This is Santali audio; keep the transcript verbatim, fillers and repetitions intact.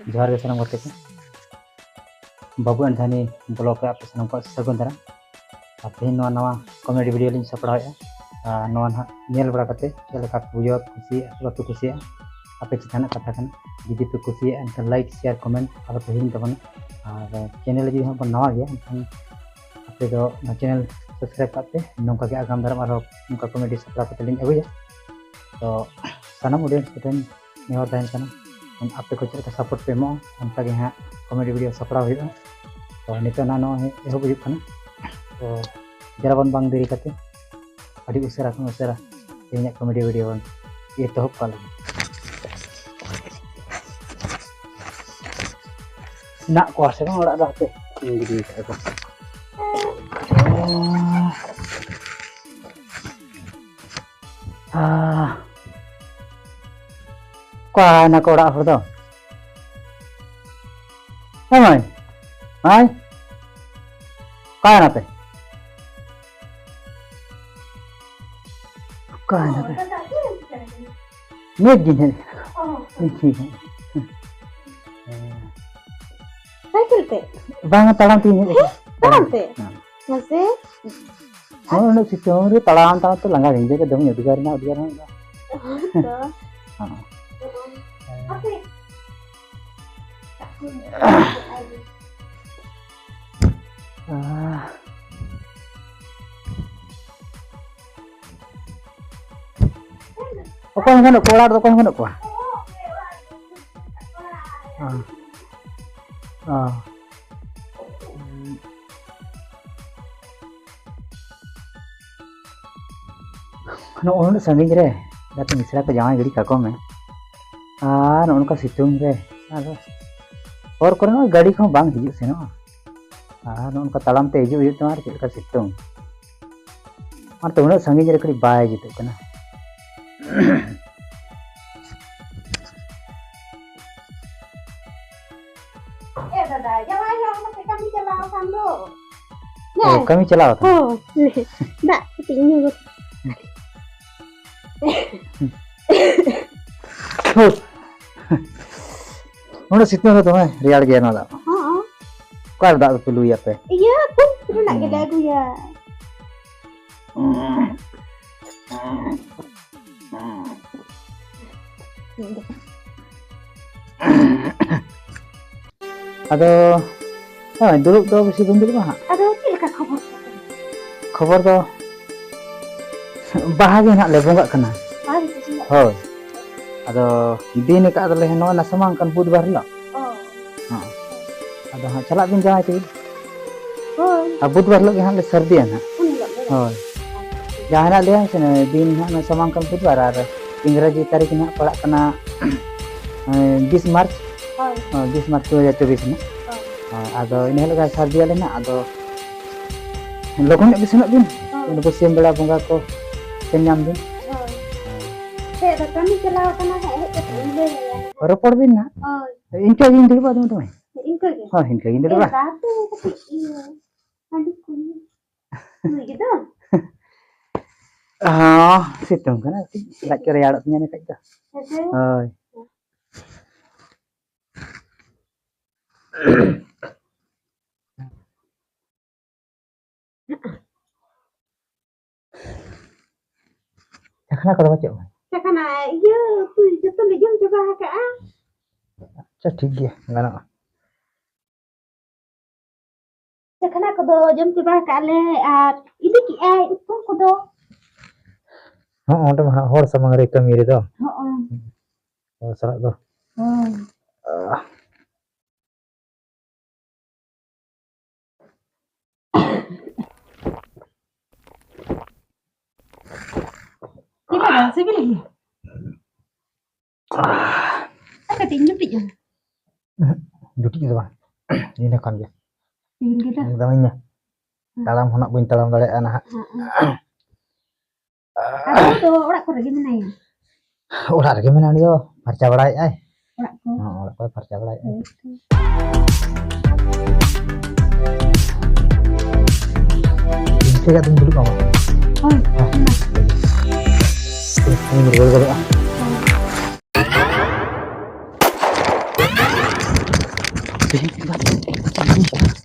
ᱡᱚᱦᱟᱨ ᱜᱮ ᱥᱟᱱᱟᱢ ᱜᱟᱛᱮ ᱠᱚ᱾ ᱵᱟᱹᱵᱩ and ᱫᱷᱟᱹᱱᱤ vlog ᱨᱮ ᱟᱯᱮ ᱥᱟᱱᱟᱢ ᱠᱚᱣᱟᱜ ᱥᱟᱹᱜᱩᱱ ᱫᱟᱨᱟᱢ᱾ ᱟᱨ ᱛᱮᱦᱮᱧ ᱱᱚᱣᱟ ᱱᱟᱣᱟ comedy video ᱞᱤᱧ ᱥᱟᱯᱲᱟᱣᱮᱫᱼᱟ᱾ ᱟᱨ ᱱᱚᱣᱟ ᱱᱟᱦᱟᱜ ᱧᱮᱞ ᱵᱟᱲᱟ ᱠᱟᱛᱮ ᱪᱮᱫ ᱞᱮᱠᱟ ᱯᱮ ᱵᱩᱡᱷᱟᱹᱣᱟ, ᱠᱩᱥᱤᱭᱟᱜᱼᱟ ᱥᱮ ᱵᱟᱯᱮ ᱠᱩᱥᱤᱭᱟᱜᱼᱟ, ᱟᱯᱮ ᱪᱮᱛᱟᱱ ᱨᱮᱱᱟᱜ ᱠᱟᱛᱷᱟ ᱠᱟᱱᱟ᱾ ᱡᱩᱫᱤ ᱯᱮ ᱠᱩᱥᱤᱭᱟᱜᱼᱟ, ᱮᱱᱠᱷᱟᱱ like, share, comment ᱟᱞᱚ ᱯᱮ ᱦᱤᱲᱤᱧ ᱛᱟᱵᱚᱱᱟ᱾ ᱟᱨ channel ᱨᱮ ᱡᱩᱫᱤ ᱦᱟᱸᱜ ᱵᱚᱱ ᱱᱟᱣᱟ ᱜᱮᱭᱟ, ᱮᱱᱠᱷᱟᱱ ᱟᱯᱮ ᱫᱚ ᱚᱱᱟ channel subscribe ᱠᱟᱜ ᱯᱮ᱾ ᱱᱚᱝᱠᱟ ᱜᱮ ᱟᱜᱟᱢ ᱫᱟᱨᱟᱢ ᱟᱨᱦᱚᱸ ᱱᱚᱝᱠᱟ comedy ᱥᱟᱯᱲᱟᱣ ᱠᱟᱛᱮ ᱞᱤᱧ ᱟᱹᱜᱩᱭᱟ᱾ ᱛᱚ ᱥᱟᱱᱟᱢ audience ᱠᱚᱴᱷᱮᱱ ᱱᱮᱦᱚᱨ ᱛᱟᱦᱮᱱ ᱠᱟᱱᱟ, ᱟᱯᱮ ᱠᱚ ᱪᱮᱫ ᱞᱮᱠᱟ support ᱯᱮ ᱮᱢᱚᱜᱼᱟ, ᱚᱱᱠᱟ ᱜᱮ ᱦᱟᱸᱜ comedy video ᱥᱟᱯᱲᱟᱣ ᱦᱩᱭᱩᱜᱼᱟ᱾ ᱛᱚ ᱱᱤᱛᱚᱜ ᱱᱟᱜ ᱱᱚᱜᱼᱚᱭ ᱮᱦᱚᱵ ᱦᱩᱭᱩᱜ ᱠᱟᱱᱟ᱾ ᱛᱚ ᱡᱟᱨᱟ ᱵᱚᱱ ᱵᱟᱝ ᱫᱮᱨᱤ ᱠᱟᱛᱮ ᱟᱹᱰᱤ ᱩᱥᱟᱹᱨᱟ ᱠᱷᱚᱱ ᱩᱥᱟᱹᱨᱟ ᱛᱮᱦᱮᱧᱟᱜ comedy video ᱵᱚᱱ ᱮᱛᱚᱦᱚᱵ ᱠᱟᱜ ᱞᱮᱜᱮ᱾ ᱢᱮᱱᱟᱜ ᱠᱚᱣᱟ ᱥᱮ ᱵᱟᱝ ᱚᱲᱟᱜ ᱨᱮ? ᱦᱟᱯᱮ, ᱤᱧ ᱜᱤᱰᱤ ᱠᱟᱜᱼᱟ ᱠᱚ᱾ ᱟᱦ, ᱚᱠᱟᱭᱮᱱᱟ ᱠᱚ ᱚᱲᱟᱜ ᱦᱚᱲ ᱫᱚ? ᱦᱮᱸ ᱢᱟᱹᱭ, ᱢᱟᱹᱭ, ᱚᱠᱟᱭᱮᱱᱟ ᱯᱮ? ᱚᱠᱟᱭᱮᱱᱟ ᱯᱮ? ᱱᱤᱛ ᱜᱤᱧ ᱦᱮᱡ ᱟᱠᱟᱱᱟ᱾ ᱱᱤᱛ ᱜᱤᱧ ᱦᱮᱡ ᱟᱠᱟᱱᱟ᱾ ᱦᱮᱸ᱾ ᱥᱟᱭᱠᱮᱞ ᱛᱮ? ᱵᱟᱝᱟ, ᱛᱟᱲᱟᱢ ᱛᱮᱜᱤᱧ ᱦᱮᱡ ᱟᱠᱟᱱᱟ᱾ ᱛᱟᱲᱟᱢ ᱛᱮ? ᱦᱮᱸ᱾ ᱢᱟᱥᱮ᱾ ᱦᱚᱸ, ᱩᱱᱟᱹᱜ ᱥᱤᱛᱩᱝ ᱨᱮ ᱛᱟᱲᱟᱢ ᱛᱟᱲᱟᱢ ᱛᱮ ᱞᱟᱸᱜᱟ ᱜᱮᱧ ᱵᱩᱡᱷᱟᱹᱣ ᱠᱮᱫᱟ, ᱫᱚᱢᱮ ᱩᱫᱽᱜᱟᱹᱨ ᱮᱱᱟ, ᱩᱫᱽᱜᱟᱹᱨ ᱮᱱᱟ᱾ ᱦᱳᱭ ᱛᱚ᱾ ᱦᱚᱸ᱾ ᱦᱟᱯᱮ᱾ ᱟᱦ᱾ ᱚᱠᱚᱭ ᱦᱚᱸ ᱵᱟᱹᱱᱩᱜ ᱠᱚᱣᱟ, ᱚᱲᱟᱜ ᱨᱮᱫᱚ ᱚᱠᱚᱭ ᱦᱚᱸ ᱵᱟᱹᱱᱩᱜ ᱠᱚᱣᱟ᱾ ᱚ᱾ ᱚ᱾ ᱱᱚᱜᱼᱚ ᱱᱩᱱᱟᱹᱜ ᱥᱟᱺᱜᱤᱧ ᱨᱮ ᱜᱟᱛᱮ ᱢᱤᱥᱨᱟ ᱠᱚ ᱡᱟᱶᱟᱭ ᱜᱤᱰᱤ ᱠᱟᱠᱚ ᱢᱮ᱾ ᱟᱨ ᱱᱚᱜᱼᱚ ᱱᱚᱝᱠᱟ ᱥᱤᱛᱩᱝ ᱨᱮ, ᱟᱫᱚ ᱦᱚᱨ ᱠᱚᱨᱮ ᱦᱚᱸ ᱜᱟᱹᱰᱤ ᱠᱚᱦᱚᱸ ᱵᱟᱝ ᱦᱤᱡᱩᱜ ᱥᱮᱱᱚᱜᱼᱟ᱾ ᱟᱨ ᱱᱚᱜᱼᱚ ᱱᱚᱝᱠᱟ ᱛᱟᱲᱟᱢ ᱛᱮ ᱦᱤᱡᱩᱜ ᱦᱩᱭᱩᱜ ᱛᱟᱢᱟ, ᱟᱨ ᱪᱮᱫ ᱞᱮᱠᱟ ᱥᱤᱛᱩᱝ᱾ ᱚᱱᱟᱛᱮ ᱩᱱᱟᱹᱜ ᱥᱟᱺᱜᱤᱧ ᱨᱮ ᱠᱟᱹᱴᱤᱡ ᱵᱟᱭ ᱡᱩᱛᱩᱜ ᱠᱟᱱᱟ᱾ ᱮ ᱫᱟᱫᱟ, ᱡᱟᱶᱟᱭ ᱦᱚᱲ ᱱᱚᱛᱮ ᱠᱟᱹᱢᱤ ᱪᱟᱞᱟᱣ ᱟᱠᱟᱱ ᱫᱚ᱾ ᱚ, ᱠᱟᱹᱢᱤ ᱪᱟᱞᱟᱣ ᱟᱠᱟᱱᱟ? ᱦᱳᱭ, ᱫᱟᱜ ᱠᱟᱹᱴᱤᱡ ᱧᱩ ᱜᱚᱫ᱾ ᱛᱷᱩ᱾ ᱱᱚᱰᱮ ᱥᱤᱛᱩᱝ ᱨᱮ ᱫᱚᱢᱮ ᱨᱮᱭᱟᱲ ᱜᱮᱭᱟ ᱱᱚᱣᱟ ᱫᱟᱜ᱾ ᱦᱚᱸ᱾ ᱚᱠᱟᱨᱮ ᱫᱟᱜ ᱫᱚᱯᱮ ᱞᱩᱭᱟ ᱟᱯᱮ? ᱤᱭᱟᱹ, ᱠᱩᱧ ᱨᱮᱱᱟᱜ ᱜᱮᱞᱮ ᱟᱹᱜᱩᱭᱟ᱾ ᱟᱫᱚ ᱦᱳᱭ, ᱫᱩᱲᱩᱵ ᱫᱚ ᱵᱮᱥᱤ ᱵᱟᱹᱧ ᱫᱩᱲᱩᱵᱼᱟ ᱦᱟᱸᱜ᱾ ᱟᱫᱚ ᱪᱮᱫ ᱞᱮᱠᱟ ᱠᱷᱚᱵᱚᱨ ᱛᱟᱯᱮ? ᱠᱷᱚᱵᱚᱨ ᱫᱚ ᱵᱟᱦᱟ ᱜᱮ ᱦᱟᱸᱜ ᱞᱮ ᱵᱚᱸᱜᱟᱜ ᱠᱟᱱᱟ᱾ ᱵᱟᱦᱟ ᱜᱮ ᱯᱮ ᱵᱚᱸᱜᱟᱜ ᱠᱟᱱᱟ? ᱦᱳᱭ᱾ ᱟᱫᱚ ᱫᱤᱱ ᱟᱠᱟᱫ ᱫᱚᱞᱮ ᱱᱚᱜᱼᱚᱭ ᱱᱟ ᱥᱟᱢᱟᱝ ᱠᱟᱱ ᱵᱩᱫᱷᱵᱟᱨ ᱦᱤᱞᱳᱜ᱾ ᱚ᱾ ᱦᱚᱸ᱾ ᱟᱫᱚ ᱦᱟᱸᱜ ᱪᱟᱞᱟᱜ ᱵᱤᱱ ᱡᱟᱶᱟᱭ ᱛᱮᱜᱮ᱾ ᱦᱳᱭ᱾ ᱟᱨ ᱵᱩᱫᱷᱵᱟᱨ ᱦᱤᱞᱳᱜ ᱜᱮ ᱦᱟᱸᱜ ᱞᱮ ᱥᱟᱹᱨᱫᱤᱭᱟ ᱦᱟᱸᱜ᱾ ᱩᱱ ᱦᱤᱞᱳᱜ ᱜᱮ? ᱦᱳᱭ᱾ ᱡᱟᱦᱟᱸ ᱦᱮᱱᱟᱜ ᱞᱮᱭᱟ ᱥᱮ ᱫᱤᱱ ᱦᱟᱸᱜ ᱱᱚᱣᱟ ᱥᱟᱢᱟᱝ ᱠᱟᱱ ᱵᱩᱫᱷᱵᱟᱨ, ᱟᱨ ᱤᱝᱨᱮᱡᱤ ᱛᱟᱹᱨᱤᱠᱷ ᱦᱟᱸᱜ ᱯᱟᱲᱟᱜ ᱠᱟᱱᱟ, ᱮᱸ, ᱵᱤᱥ ᱢᱟᱨᱪ᱾ ᱦᱳᱭ᱾ ᱦᱳᱭ, ᱵᱤᱥ ᱢᱟᱨᱪ ᱫᱩ ᱦᱟᱡᱟᱨ ᱪᱚᱵᱵᱤᱥ ᱨᱮᱱᱟᱜ᱾ ᱦᱳᱭ᱾ ᱦᱳᱭ, ᱟᱫᱚ ᱤᱱᱟᱹ ᱦᱤᱞᱳᱜ ᱜᱮ ᱥᱟᱹᱨᱫᱤᱭᱟᱞᱮ ᱱᱟᱜ᱾ ᱟᱫᱚ ᱞᱚᱜᱚᱱ ᱧᱚᱜ ᱜᱮ ᱥᱮᱱᱚᱜ ᱵᱤᱱ᱾ ᱦᱳᱭ᱾ ᱱᱩᱠᱩ ᱥᱤᱢ ᱵᱮᱲᱟ ᱵᱚᱸᱜᱟ ᱠᱚ ᱥᱮᱱ ᱧᱟᱢ ᱵᱤᱱ᱾ ᱦᱳᱭ᱾ ᱦᱳᱭ᱾ ᱦᱮᱡ ᱫᱚ ᱠᱟᱹᱢᱤ ᱪᱟᱞᱟᱣ ᱠᱟᱱᱟ ᱦᱟᱸᱜ, ᱦᱮᱡ ᱠᱟᱛᱮ ᱤᱧ ᱞᱟᱹᱭ ᱟᱭᱟ᱾ ᱨᱚᱯᱚᱲ ᱵᱤᱱ ᱱᱟᱜ᱾ ᱦᱳᱭ᱾ ᱤᱱᱠᱟᱹ ᱜᱤᱧ ᱫᱩᱲᱩᱵᱼᱟ, ᱫᱩᱲᱩᱵ ᱫᱚ᱾ ᱤᱱᱠᱟᱹ ᱜᱮ? ᱦᱳᱭ, ᱤᱱᱠᱟᱹ ᱜᱤᱧ ᱫᱩᱲᱩᱵᱼᱟ᱾ ᱮ, ᱵᱟᱵᱩ, ᱠᱟᱹᱴᱤᱡ ᱤᱭᱟᱹ, ᱦᱟᱺᱰᱤ ᱠᱚ ᱧᱩ᱾ ᱱᱩᱭ ᱜᱮ ᱫᱚ? ᱦᱚᱸ, ᱥᱤᱛᱩᱝ ᱠᱟᱱᱟ, ᱠᱟᱹᱴᱤᱡ ᱞᱟᱡ ᱠᱚ ᱨᱮᱭᱟᱲᱚᱜ ᱛᱤᱧᱟᱹ ᱮᱱᱠᱷᱟᱡ ᱫᱚ᱾ ᱦᱮᱸᱥᱮ? ᱦᱳᱭ᱾ ᱪᱟᱠᱷᱱᱟ ᱠᱚᱫᱚ ᱵᱟᱹᱪᱩᱜᱼᱟ? ᱪᱟᱠᱷᱱᱟ, ᱤᱭᱟᱹ, ᱩᱛᱩ ᱡᱚᱛᱚ ᱞᱮ ᱡᱚᱢ ᱪᱟᱵᱟ ᱟᱠᱟᱜᱼᱟ᱾ ᱟᱪᱪᱷᱟ, ᱴᱷᱤᱠ ᱜᱮᱭᱟ, ᱜᱟᱱᱚᱜᱼᱟ᱾ ᱪᱟᱠᱷᱱᱟ ᱠᱚᱫᱚ ᱡᱚᱢ ᱪᱟᱵᱟ ᱟᱠᱟᱜᱼᱟ ᱞᱮ, ᱟᱨ ᱤᱫᱤ ᱠᱮᱜᱼᱟᱭ ᱩᱛᱩ ᱠᱚᱫᱚ᱾ ᱦᱚᱸ, ᱚᱸᱰᱮ ᱢᱟ ᱦᱟᱸᱜ ᱦᱚᱲ ᱥᱟᱢᱟᱝ ᱨᱮ ᱠᱟᱹᱢᱤ ᱨᱮᱫᱚ᱾ ᱦᱚᱸ᱾ ᱦᱚᱲ ᱥᱟᱞᱟᱜ ᱫᱚ᱾ ᱦᱳᱭ᱾ ᱟᱦ᱾ ᱪᱮᱫ ᱞᱮᱠᱟ? ᱥᱤᱵᱤᱞ ᱜᱮᱭᱟ? ᱟᱨ ᱠᱟᱹᱴᱤᱡ ᱤᱧ ᱡᱩᱴᱤᱡᱼᱟ᱾ ᱩᱦᱩᱸ, ᱡᱩᱴᱤᱡ ᱫᱚ ᱵᱟᱝ᱾ ᱤᱱᱟᱹ ᱠᱷᱟᱱ ᱜᱮ᱾ ᱥᱤᱵᱤᱞ ᱜᱮᱫᱚ? ᱮᱠᱫᱚᱢ ᱤᱧ ᱢᱟ ᱦᱩᱸ᱾ ᱛᱟᱲᱟᱢ ᱦᱚᱸ ᱱᱟᱜ ᱵᱟᱹᱧ ᱛᱟᱲᱟᱢ ᱫᱟᱲᱮᱭᱟᱜᱼᱟ ᱱᱟᱦᱟᱜ᱾ ᱦᱩᱸ, ᱦᱩᱸ᱾ ᱟᱫᱚ ᱫᱚ ᱚᱲᱟᱜ ᱠᱚᱨᱮ ᱜᱮ ᱢᱮᱱᱟᱭᱟ? ᱚᱲᱟᱜ ᱨᱮᱜᱮ ᱢᱮᱱᱟᱭᱟ, ᱩᱱᱤ ᱫᱚ ᱯᱷᱟᱨᱪᱟ ᱵᱟᱲᱟᱭᱮᱫᱼᱟᱭ᱾ ᱚᱲᱟᱜ ᱠᱚ? ᱦᱚᱸ, ᱚᱲᱟᱜ ᱠᱚᱭ ᱯᱷᱟᱨᱪᱟ ᱵᱟᱲᱟᱭᱮᱫᱼᱟᱭ᱾ ᱦᱳᱭ ᱛᱚ᱾ ᱤᱱᱠᱟᱹ ᱜᱮ ᱟᱫᱚᱧ ᱫᱩᱲᱩᱵᱼᱟ ᱢᱟ᱾ ᱦᱳᱭ, ᱦᱮᱸ᱾ ᱢᱟ᱾ ᱤᱧ ᱨᱩᱣᱟᱹᱲ ᱜᱚᱫᱚᱜᱼᱟ᱾ ᱦᱳᱭ᱾ ᱛᱮᱦᱮᱧ ᱫᱚ ᱵᱟᱝ ᱛᱮᱦᱮᱧ ᱫᱚ ᱵᱟᱝ